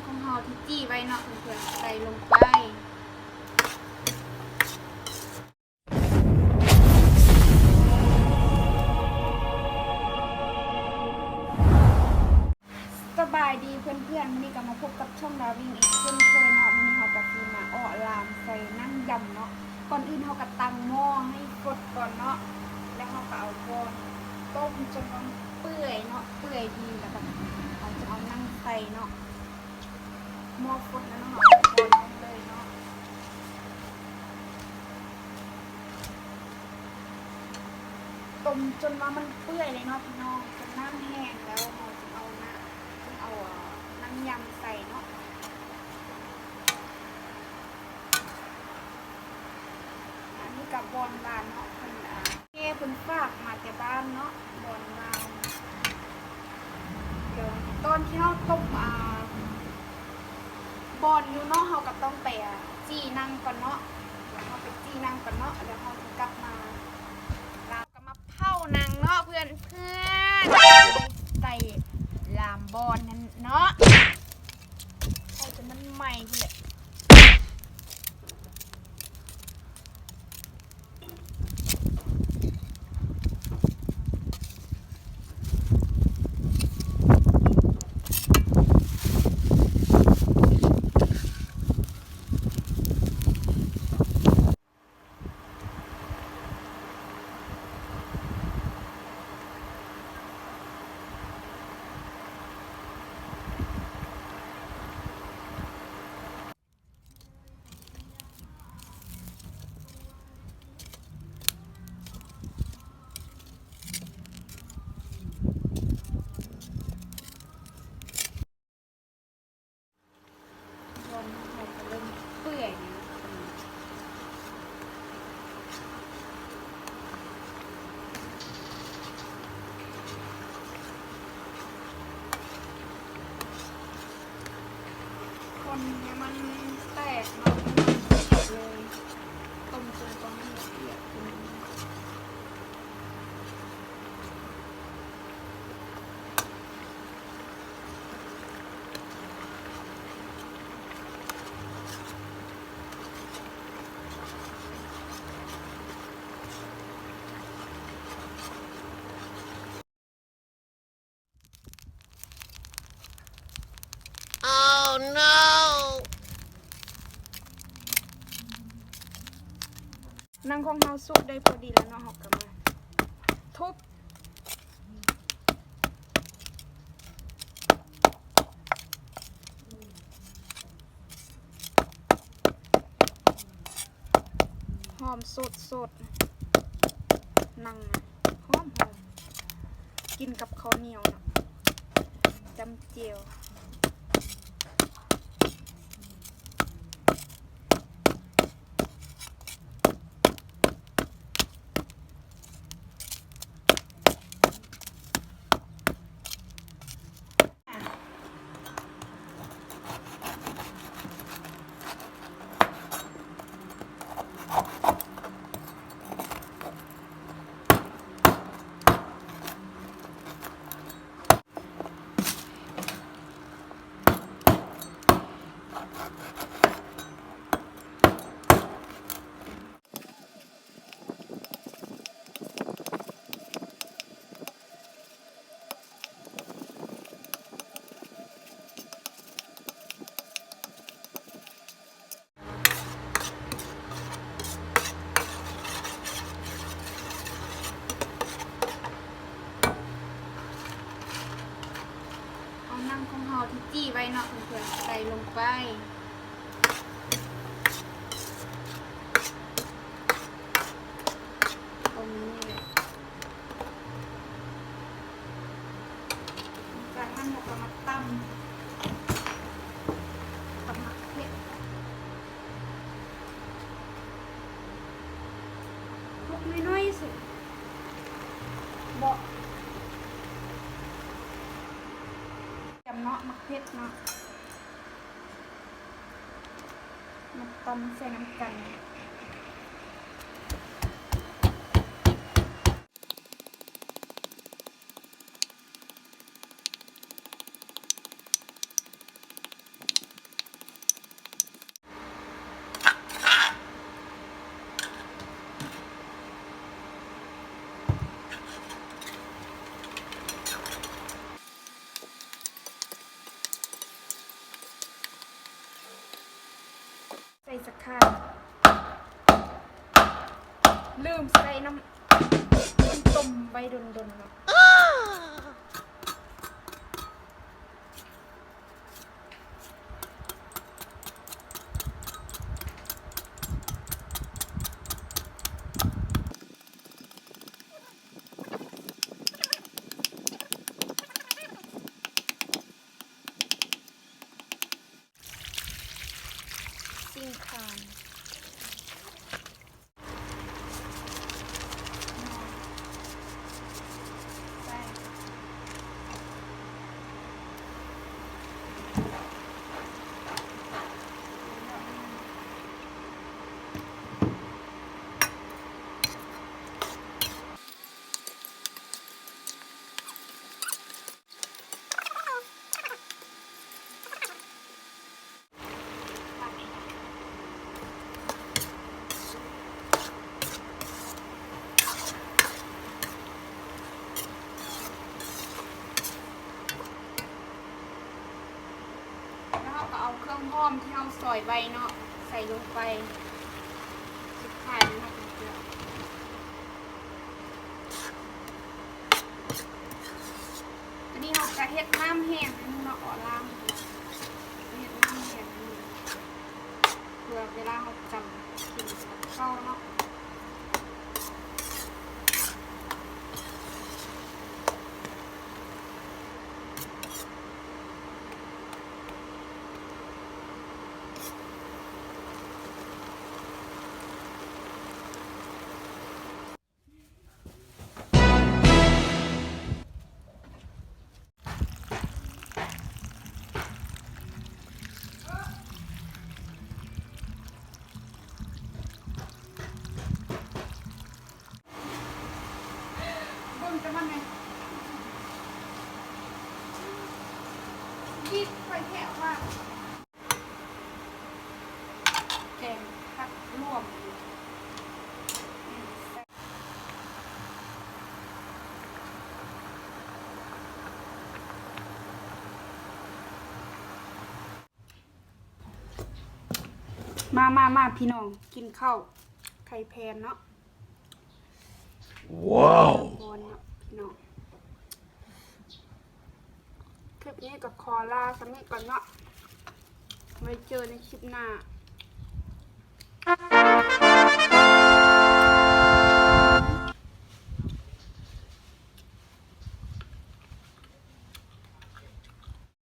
ຂອງເຮົາທີ່ຈີ່ໄວ້ເນາະເພື່ອນໆ ໃສ່ລົງໄປ. ສະບາຍດີເພື່ອນໆ ມື້ນີ້ກໍມາພົບກັບຊ່ອງດາວິງອີກເຊັ່ນເຄີຍເນາະ. ມື້ນີ້ເຮົາກໍຊິມາເອາະລາມໃສ່ນ້ຳຢຳເນາະ. ກ່ອນອື່ນເຮົາກໍຕັ້ງໝໍ້ໃຫ້ຟົດກ່ອນເນາະ ແລ້ວເຮົາກໍເອົາບ່ອນຕົ້ມຈົນວ່າມັນເປື່ອຍເນາະ ເປື່ອຍດີ ແລ້ວກໍເຮົາຈະເອົາໜັງໃສ່ເນາະ. ໝໍ້ຟົດແລ້ວເນາະ ເຮົາກໍບ່ອນລົງເລີຍເນາະ. ຕົ້ມຈົນວ່າມັນເປື່ອຍເລີຍເນາະພີ່ນ້ອງ ຈົນນ້ຳແຫ້ງແລ້ວ ເຮົາຈຶ່ງເອົານ້ຳ ເອົາ ເອົານ້ຳຢຳໃສ່ເນາະ. ອັນນີ້ກໍບ່ອນຫວານເນາະ ເພິ່ນ ອ່າ ແມ່ເພິ່ນຝາກມາແຕ່ບ້ານເນາະ ບ່ອນຫວານ. ດຽວຕອນທີ່ເຮົາຕົ້ມ ອ່າ ບ່ອນຢູ່ເນາະ ເຮົາກໍຕ້ອງໄປ ອ່າ ຈີ່ໜັງກ່ອນເນາະ. ດຽວເຮົາໄປຈີ່ໜັງກ່ອນເນາະ ແລ້ວເຮົາຈະກັບມາ ລາວກໍມາເຜົາໜັງເນາະເພື່ອນໆ ໃສ່ລາມບ່ອນນັ້ນເນາະ ເອົາຈົນມັນໄໝ້ພຸ້ນແຫຼະ. ຄົນໃຫ້ມັນແຕກເນາະ ຄົນໃຫ້ມັນແຕກເລີຍ ຕົ້ມຈົນກວ່າມັນລະອຽດຂຶ້ນ. Oh no! ໜັງຂອງເຮົາສຸກໄດ້ພໍດີແລ້ວເນາະ ເຮົາກໍມາທຸບ ຫອມສົດໆ ໜັງນະ ຫອມໆ ກິນກັບເຂົ້າໜຽວເນາະ ຈ້ຳແຈ່ວ.ເອົາໜັງຂອງເຮົາທີ່ຈີ່ໄວ້ເນາະເພື່ອນໆ ໃສ່ລົງໄປ. ຕົງນີ້ ຈາກນັ້ນເຮົາກໍມາຕຳ ຕຳໝາກເຜັດ ຫົກໜ້ອຍໆ ຊິເບາະ ຕຳເນາະ ໝາກເຜັດເນາະ. ມາຕຳໃສ່ນຳກັນ. ເ ສັກຄານ ລືມໃສ່ນ້ຳ ມັນຕົ້ມໄວ້ດົນໆເນາະ. ຊິງຄານ ແລ້ວເຮົາກໍເອົາເຄື່ອງຫອມທີ່ເຮົາຊອຍໄວ້ເນາະ ໃສ່ລົງໄປ ສຸດທ້າຍເນາະ. ອັນນີ້ເຮົາກະເຮັດນ້ຳແຫ້ງໃຫ້ມັນເນາະ ເອົາລ້າງ ເຮັດນ້ຳແຫ້ງໃຫ້ມັນ ເພື່ອເວລາເຮົາຈຳກິນກັບເຂົ້າເນາະ. ເບິ່ງແຕ່ມັນແມ່ນ ດີດໄຟແທ້ວ່າ. ແກງຜັກລວມ ມາ ມາ ມາ ພີ່ນ້ອງ ກິນເຂົ້າໄຂ່ແຜ່ນເນາະ. ວ້າວ ຮ້ອນເນາະພີ່ນ້ອງ. ຄລິບນີ້ກໍຂໍລາສ່ຳນີ້ກ່ອນເນາະ ໄວ້ເຈີໃນຄລິບໜ້າ.